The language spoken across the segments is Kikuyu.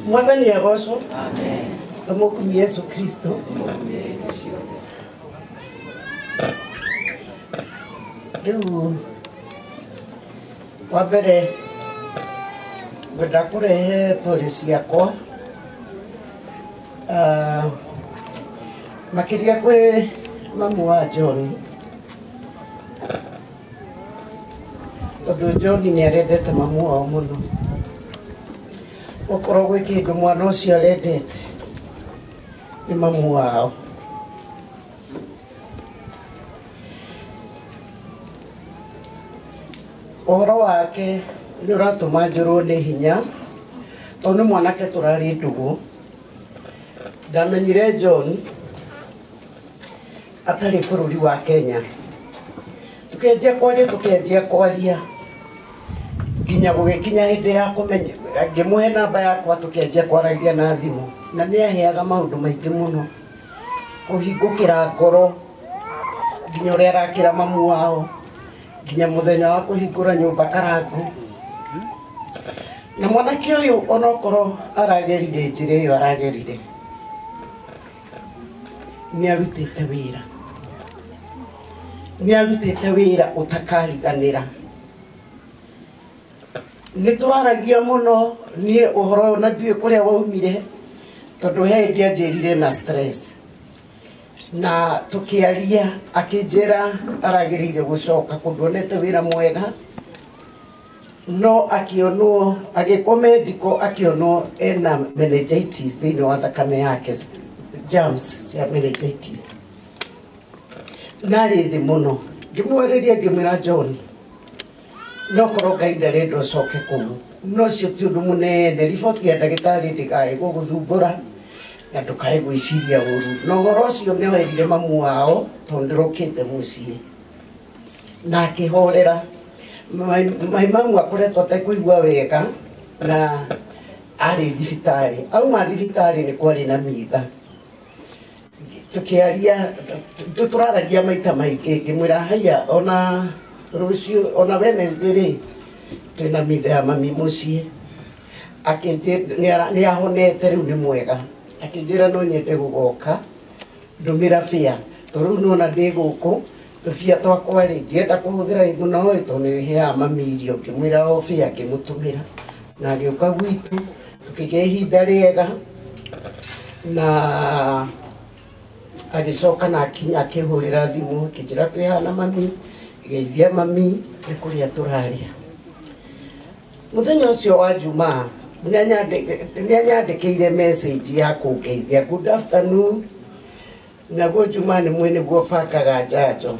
Mwathani agocwo. Tũmũkumie Yesu Kristo. Rĩu wa mbere ngwenda kũrehe pole ciakwa makĩria kwĩ mamu wa John, tondũ John nĩ arendete mamu wao mũno. Okorwo gwĩ kĩndũ mwana ũcio arendete nĩ mamu wao. Ũhoro wake nĩ ũratũma njũrwo nĩ hinya tondũ nĩ mwanake tũrarĩ ndũgũ. Ndamenyire John atarĩ bũrũri wa Kenya, tũkĩanjia kwaria nginya gũgĩkinya hĩndĩ ya kũmenya, ngĩmũhe namba yakwa tũkĩanjia kwaragia na thimũ, na nĩ aheaga maũndũ maingĩ mũno, kũhingũkĩra ngoro nginya ũrĩa arakĩra mamu wao, nginya mũthenya wa kũhingũra nyũmba Karangu. Na mwanake ũyũ onokorwo aragerire njĩra ĩyo aragerire, nĩ arutĩte wĩra, nĩ arutĩte wĩra ũtakariganĩra. Nĩ tũraragia mũno niĩ ũhoro ũyũ na ndiũĩ kũrĩa waumire, tondũ he hĩndĩ anjĩrire na stress, na tũkĩaria akĩnjĩra aragĩrĩire gũcoka kũndũ onete wĩra mwega, no akĩonwo agĩkwo medical, akĩonwo ena meningitis thĩinĩ wa thakame yake, germs cia meningitis, na arĩ thĩ mũno. Ngĩmwarĩria ngĩmwĩra John, no korwo Ngai ndarenda ũcoke kũu, no ũcio ti ũndũ mũnene, riboti ya ndagĩtarĩ ndĩkae gũgũthumbũra na ndũkae gwĩciria ũru. Na ũhoro ũcio nĩ werire mamu wao tondũ ndĩrokĩte mũciĩ, na akĩhorera. Mai mamu akoretwo atekũigua wega na arĩ thibitarĩ. Auma thibitarĩ nĩ kwarĩ na mitha, tũkĩaria, tũraragia maita maingĩ, ngĩmwĩra haya ona rũciũ ona Wednesday rĩ twĩna mitha ya mami mũciĩ. Akĩnjĩra nĩ ahonete rĩu nĩ mwega, akĩnjĩra no nyende gũgoka ndũmĩra bĩa, tondũ rĩu nĩwona ndĩ gũkũ tũbia twakwa rĩ ndienda kũhũthĩra mũno ĩ, tondũ nĩ heaga mami irio. Ngĩmwĩra o bĩa, ngĩmũtũmĩra na agĩũka gwitũ, tũkĩgĩa ihinda rĩega, na agĩcoka na akinya akĩhũrĩra thimũ akĩnjĩra twĩ haha na mami, geithia mami nĩ kũrĩa tũrarĩa. Mũthenya ũcio wa Jumaa nĩ anyandĩkĩire message ya kũngeithia good afternoon, naguo Jumaa nĩ mwĩ nĩguo bangaga njanjo.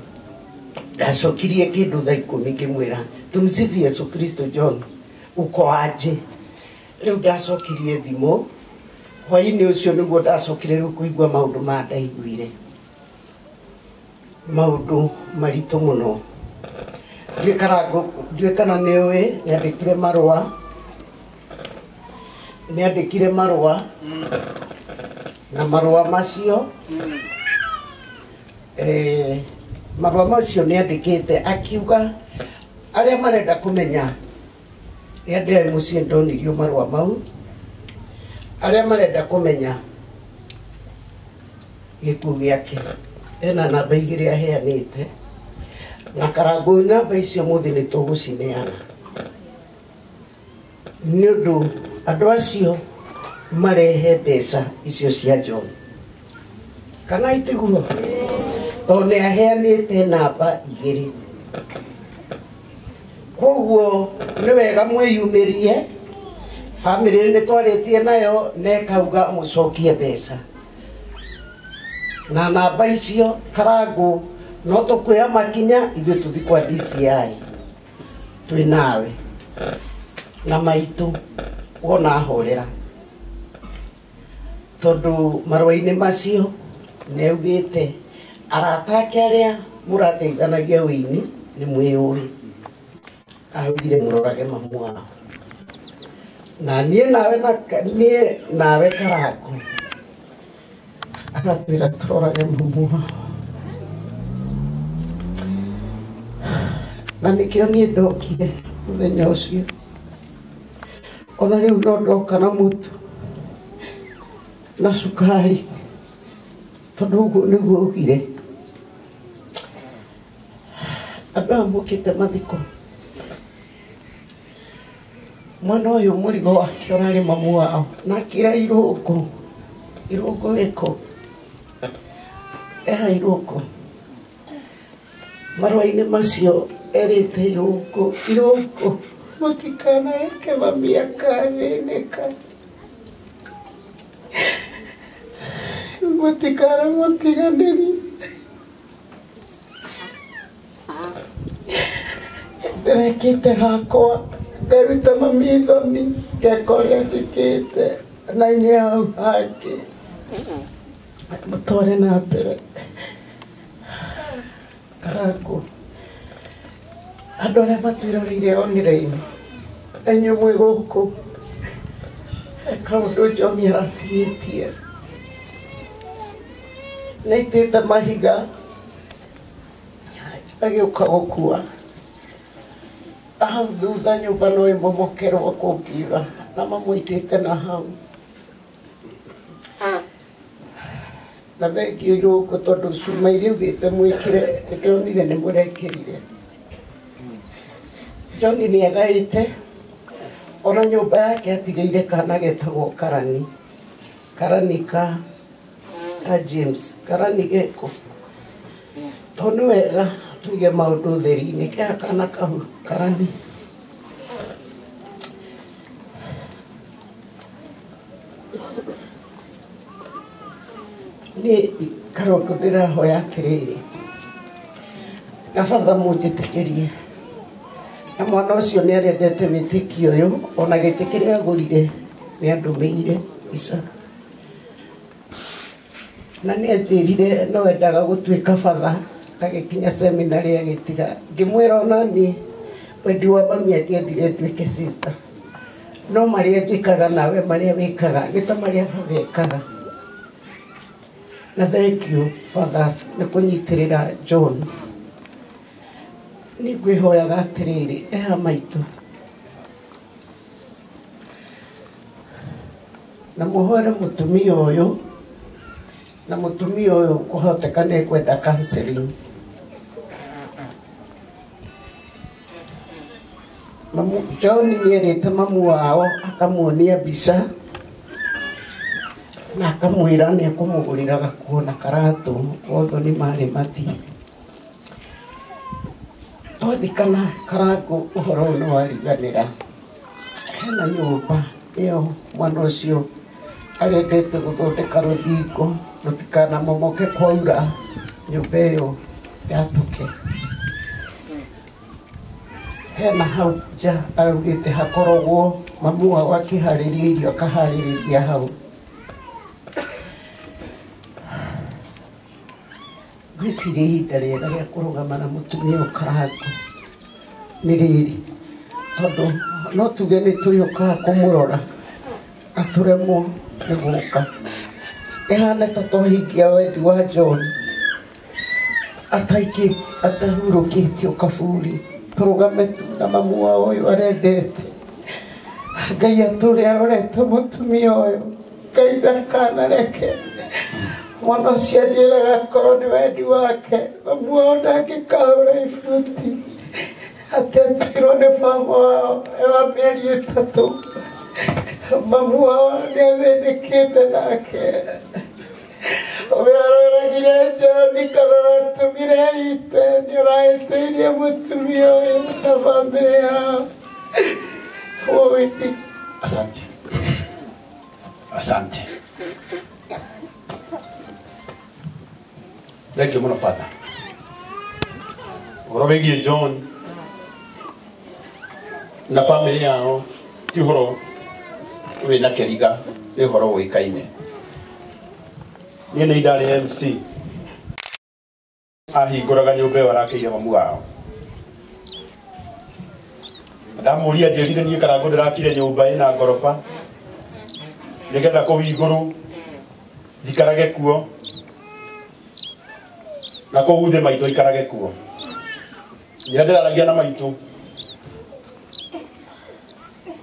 Ndacokirie kĩndũ thaa 10 ngĩmwĩra tumsifu Yesu Kristo John, uko aje? Rĩu ndacokirie thimũ hwainĩ ũcio nĩguo ndacokire rĩu kũigua maũndũ ma ndaiguire, maũndũ maritũ mũno. Ndiũĩ kana nĩ ũĩ, nĩandĩkire marũa, nĩandĩkire marũa, na marũa macio marũa macio nĩandĩkĩte akiuga arĩa marenda kũmenya, rĩrĩa ndĩrarĩ mũciĩ ndonirio marũa mau, arĩa marenda kũmenya gĩkuũ gĩake ena namba 2 aheanĩte, na Karangũ namba icio mũthĩ nĩ tũgũcineana nĩ ũndũ andũ acio marehe mbeca icio cia John, kana itiguo? Tondũ nĩ aheanĩte namba 2. Koguo nĩ wega mwĩyumĩrie, bamĩrĩ nĩ twarĩtie nayo na ĩkauga mũcokie mbeca, na namba icio Karangũ no tũkuoya makinya ithuĩ tũthiĩ kwa DCI twĩ nawe na maitũ wona ahorera, tondũ marũa-inĩ macio nĩ augĩte arata ake arĩa mũrateithanagia wĩini nĩ mwĩyũĩ, araugire mũrorage mamu wao, na niĩ nawe na niĩ nawe Karangũ aratwĩra tũrorage mamu wao, na nĩkĩo niĩ ndokire mũthenya ũcio. Ona rĩu no ndoka na mũtu, na cukari tondũ ũguo nĩguo ugire. Andũ aya mokĩte mathiko, mwana ũyũ mũrigo wake ũrarĩ mamu wao na akĩra irũngũ, irũngũ ĩkũ eha irũngũ marũa-inĩ macio erĩte irũngũ, irũngũ mũtikanareke mami akathĩnĩka, mũtikanamũtiganĩrie. Ndĩrekĩte hakwa ngaruta mami thoni ngeka ũrĩa njĩkĩte na inyuĩ hau hangĩ mũtware na mbere. Karangũ, andũ arĩa matwĩroreire online na inyuĩ mwĩ gũkũ, kaũndũ John aratigĩtie nĩaitĩte mahiga agĩũka gũkua hau thutha nyũmba no ĩmomokerwo kũngiura na mamũitĩte na hau. Na thengio irũngũ tondũ cuma iria ugĩte mwĩkĩre ndĩronire nĩ mũrekĩrire. John nĩ agaĩte ona nyũmba yake atigĩire kana getagwo Karani, Karani ka James, Karani geko tondũ nĩ wega tuige maũndũ theri-inĩ kea kana kau Karani. Niĩ Karangũ ndĩrahoya atĩrĩrĩ, na batha mũnjĩtĩkĩrie, na mwana ũcio nĩ arendete wĩtĩkio ũyũ, ona gĩtĩ kĩrĩa agũrire nĩ andũmĩire ica, na nĩ anjĩrire no endaga gũtuĩka batha agĩkinya seminary agĩtiga. Ngĩmwĩra ona niĩ wendi wa mami angĩendire nduĩke sister, no marĩa njĩkaga nawe marĩa wĩkaga nĩ ta marĩa batha ekaga. Na thank you fathers nĩ kũnyitĩrĩra John. Nĩ ngwĩhoyaga atĩrĩrĩ, eha maitũ na mũhoere mũtumia ũyũ, na mũtumia ũyũ kũhoteka nĩ ekwenda counseling. Mamu John nĩ erĩte mamu wao akamuonia mbica na akamwĩra nĩ ekũmũgũrĩra gakuo na karatũ otho nĩ marĩ mathiĩ. Twathikana Karangũ ũhoro ũyũ nĩ wariganĩra. Hena nyũmba ĩyo mwana ũcio arendete gũthondeka rũthingo rũtikanamomoke kwaura, nyũmba ĩyo yatũke. Hena hau nja araugĩte hakoragwo mamu wao akĩharĩria irio akaharĩrĩria hau. Ngwĩciria ihinda rĩega rĩa kũrũgama na mũtumia ũyũ Karangũ nĩ rĩrĩ, tondũ no tuge nĩ tũrĩũkaga kũmũrora na tũremwo nĩ gũka. Ĩhana ta twahingia wendi wa John atahurũkĩtio kaburi, tũrũgame tu na mamu wao ũyũ arendete. Ngai atũre arorete mũtumia ũyũ, Ngai ndakanareke mwana ũcio anjĩraga korwo nĩ wendi wake mamu wao ndangĩkahũra ibuti atĩ atigirwo nĩ baba wao e wa mĩeri 3. Mamu wao nĩ athĩnĩkĩte nake. We aroragire John kana ũratũmire ite, nĩ ũrahĩtĩirie mũtumia ũyũ na bamĩrĩ yao. Asante. Asante. Thank you mũno father. Ũhoro wĩgiĩ John na bamĩrĩ yao ti ũhoro wĩna kĩriga, nĩ ũhoro ũĩkaine. Niĩ nĩ ndarĩ MC ahingũraga nyũmba ĩyo arakĩire mamu wao. Ndamũria njĩrire niĩ Karangũ ndĩrakire nyũmba ĩna ngoroba nĩgetha kũu igũrũ njikarage kuo na kũu thĩ maitũ aikarage kuo. Nĩ ndĩraragia na maitũ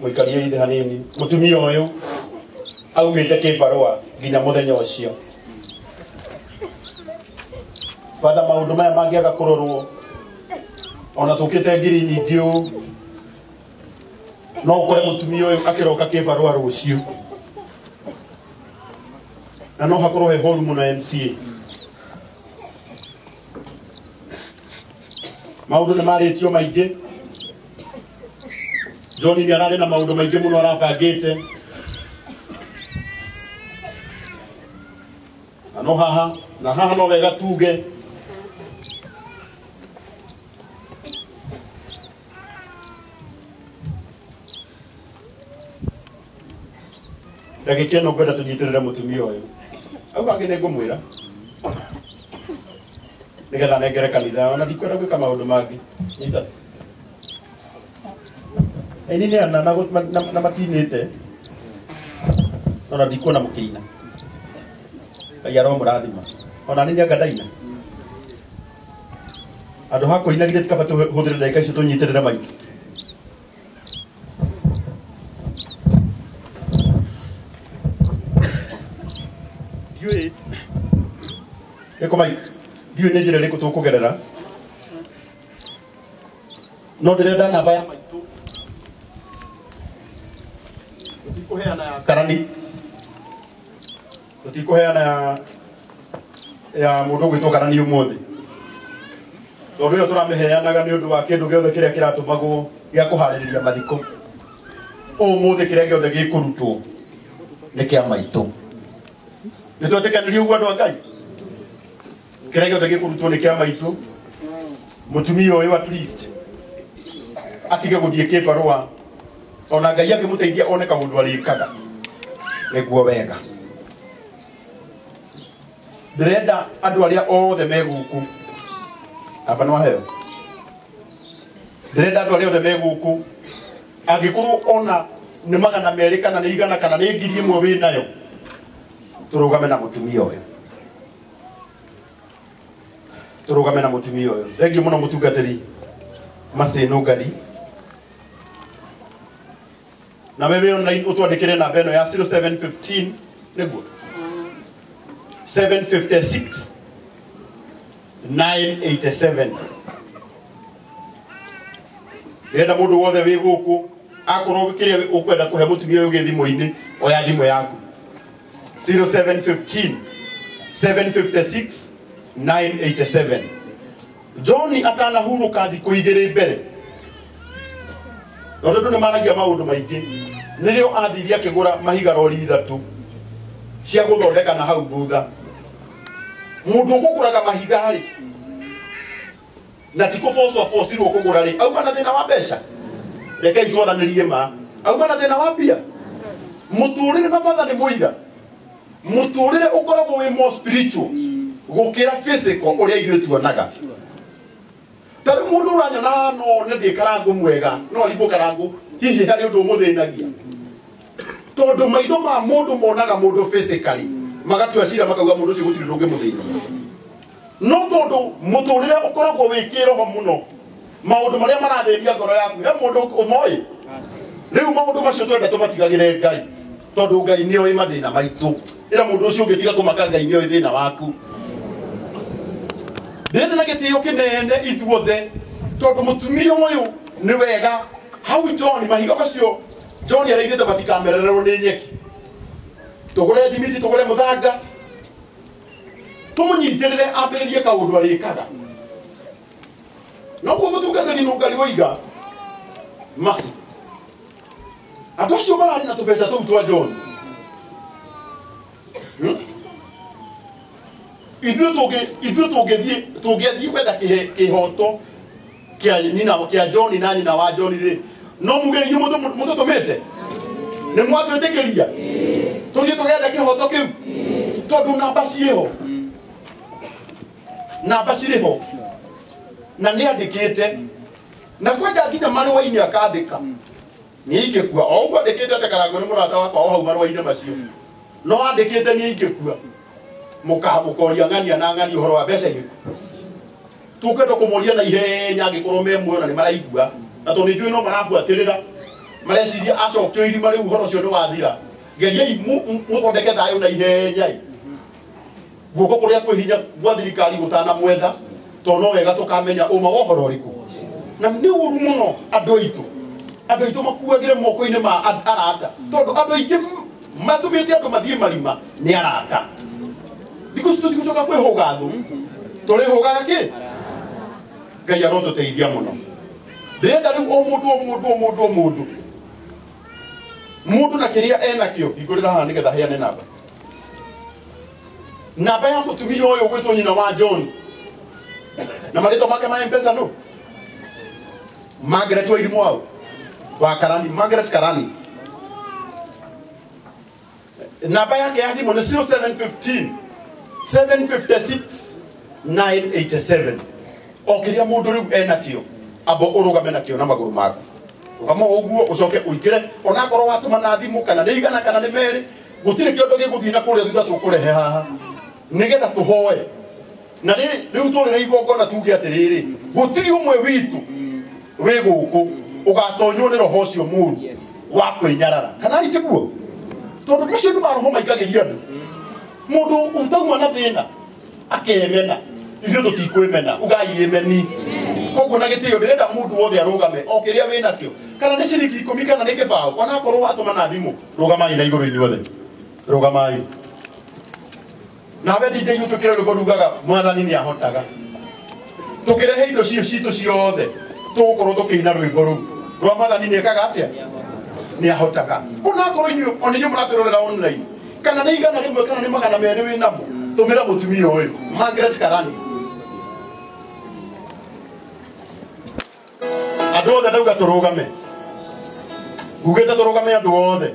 mũikarie ithe hanini, mũtumia ũyũ Aumĩte kĩbarũa nginya mũthenya ũcio. Father, maũndũ maya mangĩaga kũrorwo ona tũkĩte ngiri nyingĩ ũũ, no ũkore mũtumia ũyũ akĩroka kĩbarũa rũciũ, na no hakorwo he horu mũno MCA. Maũndũ nĩ marĩtio maingĩ. John nĩ ararĩ na maũndũ maingĩ mũno arabangĩte, na no haha na haha no wega tuge ndagĩka ĩno ngwenda tũnyitĩrĩre mũtumia ũyũ. Au hangĩ nĩ ngũmwĩra nĩgetha nengere kanitha, ona ndikwenda gwĩka maũndũ mangĩ. Nyita. Aini nĩ ana na matinĩte, ona ndikuona mũkĩina. Ngai aromũrathima. Ona nĩ anga ndaina. Andũ ha kũina githĩ ti kaba tũhũthĩre ndagĩka icio tũnyitĩrĩre maitũ. Ndiũĩ ĩko Mike, ndiũĩ nĩ njĩra ĩrĩkũ tũkũgerera, no ndĩrenda namba ya maitũ. Tũtikũheana ya karani, tũtikũheana ya mũndũ ũgwĩtwo karani ũmũthĩ, tondũ ĩyo tũramĩheanaga nĩ ũndũ wa kĩndũ gĩothe kĩrĩa kĩratũmagwo gĩa kũharĩrĩria mathiko. Ũmũthĩ kĩrĩa gĩothe gĩkũrutwo nĩ kĩa maitũ. Nĩ twetĩkanĩria ũguo andũ a Ngai? Kĩrĩa gĩothe gĩkũrutwo nĩ kĩa maitũ. Mũtumia ũyũ at least atige gũthiĩ kĩbarũa, ona Ngai angĩmũteithia one kaũndũ arĩkaga nĩguo wega. Ndĩrenda andũ arĩa othe me gũkũ, namba nĩ waheo. Ndĩrenda andũ arĩa othe me gũkũ, angĩkorwo ona nĩ 200 kana nĩ 100 kana nĩ 1000 wĩ nayo, tũrũgame na mũtumia ũyũ. Tũrũgame na mũtumia ũyũ. Thengiũ mũno mũtungatĩri Maseno Ngari. Na wewe online ũtwandĩkĩre namba ĩno ya 0715 nĩguo 756 987. Ndĩrenda mũndũ wothe wĩ gũkũ akorwo kĩrĩa ũkwenda kũhe mũtumia ũyũ gĩ thimũ-inĩ, oya thimũ yaku. 0715 756 987. John atanahurũka thikũ igĩrĩ mbere, tondũ andũ nĩ maragia maũndũ maingĩ, nĩrĩo athire akĩgũra mahiga rori 3 cia gũthondeka na hau thutha. Mũndũ ũkũgũraga mahiga rĩ, na ti kũbocwo abocirwo kũgũra rĩ, auma na thĩna wa mbeca. Rekei twaranĩrie ma, auma na thĩna wa mbia. Mũtũrĩre na batha nĩ mũira, mũtũrĩre ũkoragwo wĩ more spiritual gũkĩra physical ũrĩa ithuĩ tuonaga. Ta rĩu mũndũ ũranyona haha no one ndĩ karangũ mwega, no arigwo karangũ hihi harĩ ũndũ ũmũthĩnagia, tondũ maitho ma mũndũ monaga mũndũ physically, magatua cira makauga mũndũ ũcio gũtirĩ ũndũ ũngĩmũthĩnia. No tondũ mũtũrĩre ũkoragwo wĩ kĩroho mũno, maũndũ marĩa marathĩnia ngoro yaku he mũndũ ũmoĩ. Rĩu maũndũ macio twenda tũmatigagĩre Ngai, tondũ Ngai nĩoĩ mathĩna maitũ. Ĩra mũndũ ũcio ũngĩtiga kũmaka, Ngai nĩoĩ thĩna waku. Ndĩrenda na gĩtĩo kĩnene ithuothe, tondũ mũtumia ũyũ nĩ wega hau John mahiga macio John araigĩte matikamerererwo nĩ nyeki. Tũgũre thimiti, tũgũre mũthanga, tũmũnyitĩrĩre ambĩrĩrie kaũndũ arĩkaga. Noguo mũtungatĩri Nũngari woiga masi, andũ acio mararĩ na tũbeca tũu twa John. Ithuĩ tũngĩthiĩ gwetha kĩhoto kĩa nyina kĩa John na nyina wa John rĩ, no muge inyuĩ mũtũtũmĩte nĩ mwatwĩtĩkĩria tũthiĩ tũgethe kĩhoto kĩu, tondũ namba ciĩho, namba cirĩ ho na nĩ andĩkĩte, na kwenda nginya marũa-inĩ akandĩka niĩ ingĩkua. O ũguo andĩkĩte atĩ Karangũ nĩ mũrata wakwa o hau marũa-inĩ macio, no andĩkĩte niĩ ingĩkua mũkoria ng'ania na ng'ania ũhoro wa mbeca irĩkũ. Tũkwenda kũmoria na ihenya angĩkorwo me muoyo na nĩ maraigua, na tondũ nĩ njũĩ no marabuatĩrĩra, mareciria acokio irima rĩu ũhoro ũcio nĩ wathira. Geriai muthondeke thayo na ihenya. Guoko kuria kwi hinya gwa thirikari gutana mwetha to no wega tukamenya uma wa ũhoro ũrĩkũ. Na nĩ ũru mũno andũ aitũ. Andũ aitũ makuagĩre moko-inĩ ma arata. Tondũ andũ aingĩ matũmĩte andũ mathiĩ marima nĩ arata. Thikũ ici tũtigũcoka kwĩhũga thũ. Tũrĩhũgaga kĩ? Ngai arotũteithia mũno. Ndĩrenda rĩu o mũndũ o mũndũ o mũndũ o mũndũ. Mũndũ na kĩrĩa enakĩo hingũrĩra haha nĩgetha heane namba. Namba ya mũtumia ũyũ ũgwĩtwo nyina wa John. Na marĩtwa make ma M-Pesa no? Margaret Wairimu wao. Wa Karani, Margaret Karani. Namba yake ya thimũ nĩ 0715 756 987. O kĩrĩa mũndũ rĩu enakĩo amba ũrũgame nakĩo na magũrũ maku. Rũgama ũguo ũcoke ũingĩre onakorwo watũma na thimũ kana nĩ igana kana nĩ merĩ gũtirĩ kĩndũ gĩgũthiĩ na kũrĩa thutha tũkũrehe haha nĩgetha tũhoe. Na rĩu tũrĩre igongona tuge atĩrĩrĩ gũtirĩ ũmwe witũ wĩ gũkũ ũgatonywo nĩ roho ũcio mũru wa kwĩnyarara kana itiguo tondũ macio nĩ maroho maingagĩria andũ. Mũndũ utauma na thĩna akemena ithuĩ tũtikwĩmena ugai ĩmeni. Koguo na gĩtĩo ndĩrenda mũndũ wothe arũgame o kĩrĩa wĩnakĩo kana nĩ ciringi 10 kana nĩ kĩbaũ onakorwo watũma na thimũ rũgamai na igũrũ inyuothe rũgamai. Nawe DJ ũtwĩkĩre rwĩmbo rugaga mwathani nĩ ahotaga. Tũkĩrehe indo cio citũ ciothe tũgũkorwo tũkĩina rwĩmbo rũu rwa mwathani nĩ ekaga atĩa? Nĩ ahotaga. Onakorwo inyuĩ ona inyuĩ mũratwĩrorera online kana nĩ 100 kana nĩ 200 wĩnamo tũmĩra mũtumia ũyũ Margaret Karani. Andũ othe ndauga tũrũgame. Ngugĩte tũrũgame andũ othe.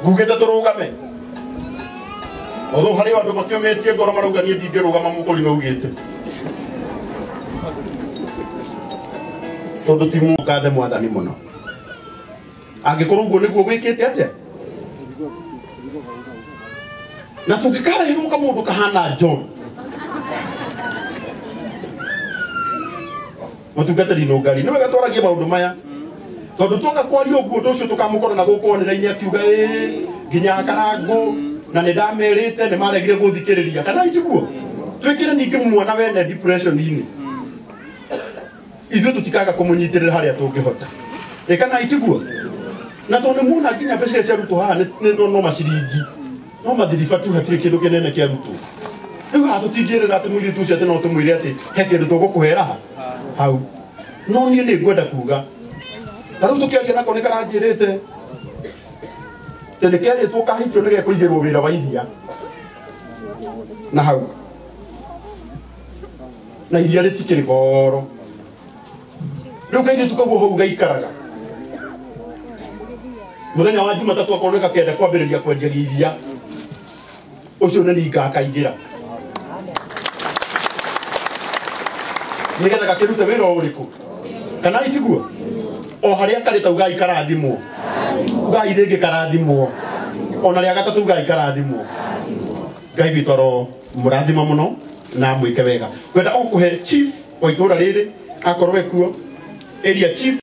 Ngugĩte tũrũgame. Although harĩ andũ makĩũmĩtie ngoro marauga niĩ ndingĩrũgama mũkũri maugĩte. Tondũ ti mũkathe mwathani mũno. Angĩkorwo ũguo nĩguo gwĩkĩte atĩa? Na tũngĩkareherwo kamũndũ kahana John. Mũtungatĩri Nũngari nĩ wega twaragie maũndũ maya tondũ twoka kwaria ũguo ũndũ ũcio tũkamũkora na gũkũ online akiuga ĩ nginya Karangũ na nĩ ndamerĩte nĩ maregire gũthikĩrĩria kana itiguo twĩkĩre ningĩ mwana wene depression-inĩ ithuĩ tũtikaga kũmũnyitĩrĩra harĩa tũngĩhota ĩ kana itiguo. Na tondũ nĩ muona nginya mbeca iria ciarutwo haha nĩ no maciringi no mathiriba tu hatirĩ kĩndũ kĩnene kĩarutwo. Rĩu haha tũtingĩrĩra atĩ mũirĩtu ũcio atĩ no tũmwĩre atĩ he kĩndũ tũgũkũhera hau. No niĩ nĩ ngwenda kuga ta rĩu tũkĩaria nako nĩ karanjĩrĩte atĩ nĩ kerĩtwo kahikio nĩ gekũigĩrwo wĩra wa iria na hau na iria rĩtikĩrĩ goro. Rĩu kairĩtu kau hau gaikaraga mũthenya wa Jumatatũ akorwo nĩ gakenda kwambĩrĩria kwendia iria ũcio nĩ ningakaingĩra nĩgetha gakĩrute wĩra ũrĩkũ kana itiguo o harĩa karĩ ta ugai karathimwo ugai rĩngĩ karathimwo ona rĩa gatatũ ugai karathimwo. Ngai witũ aro mũrathima mũno na mwĩke wega. Ngwenda o kũhe chief wa itũũra rĩrĩ akorwo ekuo area chief.